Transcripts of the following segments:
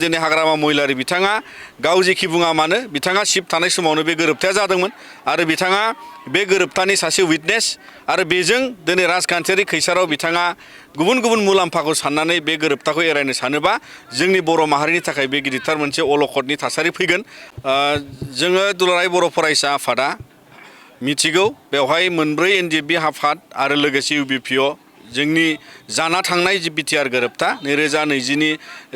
दिनै हाग्रामा महिलारि बिथाङा गाव जेखि बुङा मानो बिथाङा सिप थानाय समावनो बे गोरोबथाया जादोंमोन आरो बिथाङा बे गोरोबथानि सासे उइटनेस आरो बेजों दिनै राजखान्थियारि खैसाराव बिथाङा गुबुन गुबुन मुलाम्फाखौ साननानै बे गोरोबथाखौ एरायनो सानोबा जोंनि बर' माहारिनि थाखाय बे गिदिरथार मोनसे अलखदनि थासारि फैगोन। जोङो दुलाराय बर' फरायसा आफादा मिथिगौ बेवहाय मोनब्रै एनडिएफबि आफाद आरो लोगोसे इउबिपिअ जोंनि जाना थांनाय जि बिटिआर गोरोबथा 2020नि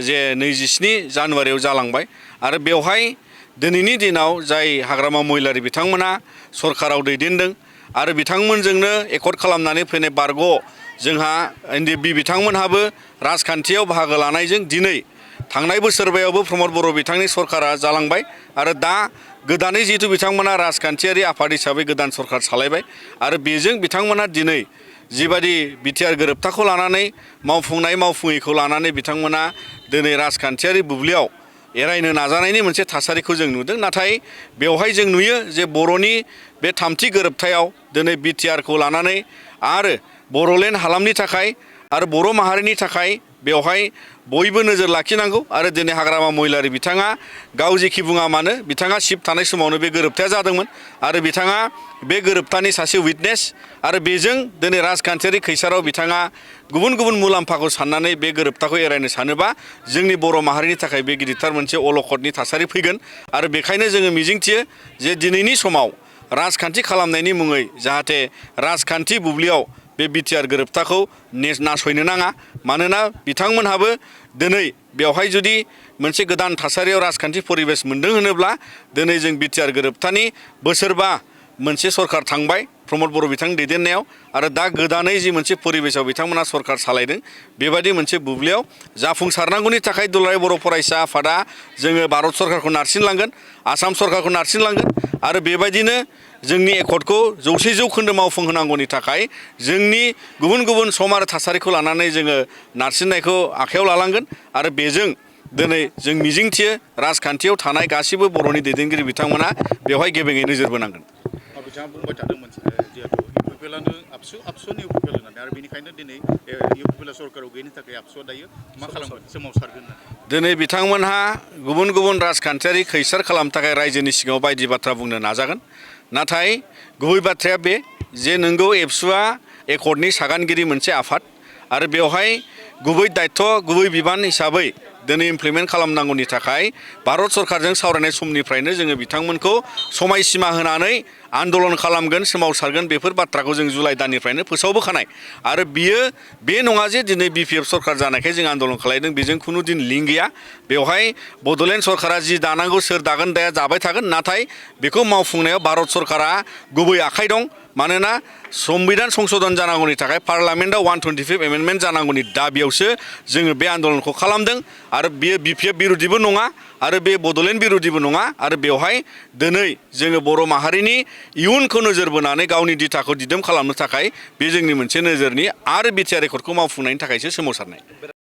जे 27 जानुवारियाव जालांबाय आरो बेवहाय दिनैनि दिनाव जाय हाग्रामा महिलारि बिथांमोना सरकाराव दैदेनदों आरो बिथांमोनजोंनो एकर्ड खालामनानै फैनाय बारग' जोंहा एनडिएफबि बिथांमोनहाबो राजखान्थियाव बाहागो लानायजों दिनै थांनाय बोसोरबायावबो प्रमद बर' बिथांनि सरकारा जालांबाय आरो दा गोदानै जिहेतु बिथांमोना राजखान्थियारि आफाद हिसाबै गोदान सरकार सालायबाय आरो बेजों बिथांमोना दिनै जिबादि बिटिआर गोरोबथाखौ लानानै मावफुंनाय मावफुङैखौ लानानै बिथांमोना दिनै राजखान्थियारि बुब्लियाव एरायनो नाजानायनि मोनसे थासारिखौ जों नुदों। नाथाय बेवहाय जों नुयो जे बर'नि बे थामथि गोरोबथायाव दिनै बिटिआरखौ लानानै आरो बर'लेण्ड हालामनि थाखाय आरो बर' माहारिनि थाखाय बेवहाय बयबो नोजोर लाखिनांगौ आरो दिनै हाग्रामा महिलारि बिथाङा गाव जेखि बुङा मानो बिथाङा सिप थानाय समावनो बे गोरोबथाया जादोंमोन आरो बिथाङा बे गोरोबथानि सासे उइटनेस आरो बेजों दिनै राजखान्थियारि खैसाराव बिथाङा गुबुन गुबुन मुलाम्फाखौ साननानै बे गोरोबथाखौ एरायनो सानोबा जोंनि बर' माहारिनि थाखाय बे गिदिरथार मोनसे अलखदनि थासारि फैगोन आरो बेखायनो जोङो मिजिंथियो जे दिनैनि समाव राजखान्थि खालामनायनि मुङै जाहाथे राजखान्थि बुब्लियाव बे बिटिआर गोरोबथाखौ नासयनो नाङा मानोना बिथांमोनहाबो दिनै बेवहाय जुदि मोनसे गोदान थासारियाव राजखान्थि परिबेस मोनदों होनोब्ला दिनै जों बिटिआर गोरोबथानि बोसोरबा मोनसे सरकार थांबाय प्रमद बर' बिथांनि दैदेननायाव आरो दा गोदानै जि मोनसे परिबेसाव बिथांमोना सरकार सालायदों बेबायदि मोनसे बुब्लियाव जाफुंसारनांगौनि थाखाय दुलाराय बर' फरायसा आफादा जोङो भारत सरकारखौ नारसिनलांगोन आसाम सरकारखौ नारसिनलांगोन आरो बेबायदिनो जोंनि एकर्डखौ 100% मावफुंहोनांगौनि थाखाय जोंनि गुबुन गुबुन सम आरो थासारिखौ लानानै जोङो नारसिननायखौ आखायाव लालांगोन आरो बेजों दिनै जों मिजिंथियो राजखान्थियाव थानाय गासिबो बर'नि दैदेनगिरि बिथांमोना बेवहाय गेबेङै नोजोर बोनांगोन। बिथाङा बुंबाय थादोंमोन जिहेतु इउपिपिएलआनो आबसुनि इउपिपिएल होननानै आरो बेनिखायनो दिनै इउपिपिएल सरकाराव गैयिनि थाखाय आबसुआ दायो मा खालामगोन सोमावसारगोन दिनै बिथांमोनहा गुबुन गुबुन राजखान्थियारि खैसार खालामनो थाखाय रायजोनि सिगाङाव बायदि बाथ्रा बुंनो नाजागोन नाथाय गुबै बाथ्राया बे जे नोंगौ एबसुआ एकर्डनि सागानगिरि मोनसे आफाद आरो बेवहाय गुबै दायथ' गुबै बिबान हिसाबै दिनै इमप्लिमेन्ट खालामनांगौनि थाखाय भारत सरकारजों सावरायनाय समनिफ्रायनो जोङो बिथांमोनखौ समायसीमा होनानै आन्दलन खालामगोन सोमावसारगोन बेफोर बाथ्राखौ जों जुलाइ दाननिफ्रायनो फोसावबोखानाय आरो बियो बे नङा जे दिनै बिपिएफ सरकार जानायखाय जों आन्दलन खालामदों बेजों खुनु दिन लिंक गैया बेवहाय बड'लेण्ड सरकारा जि दानांगौ सोर दागोन दाया जाबाय थागोन नाथाय बेखौ मावफुंनायाव भारत सरकारा गुबै आखाइ दं मानोना संबिधान संशोधन जानांगौनि थाखाय पार्लामेन्टआव 125 एमेन्डमेन्ट जानांगौनि दाबियावसो जोङो बे आन्दलनखौ खालामदों आरो बेयो बिपिएफ बिरोधिबो नङा आरो बे बड'लेण्ड बिरोधिबो नङा आरो बेवहाय दिनै जोङो बर' माहारिनि इयुनखौ नोजोर बोनानै गावनि दिथाखौ दिदोम खालामनो थाखाय बे जोंनि मोनसे नोजोरनि आरो बिटिआर एकर्डखौ मावफुंनायनि थाखायसो सोमावसारनाय।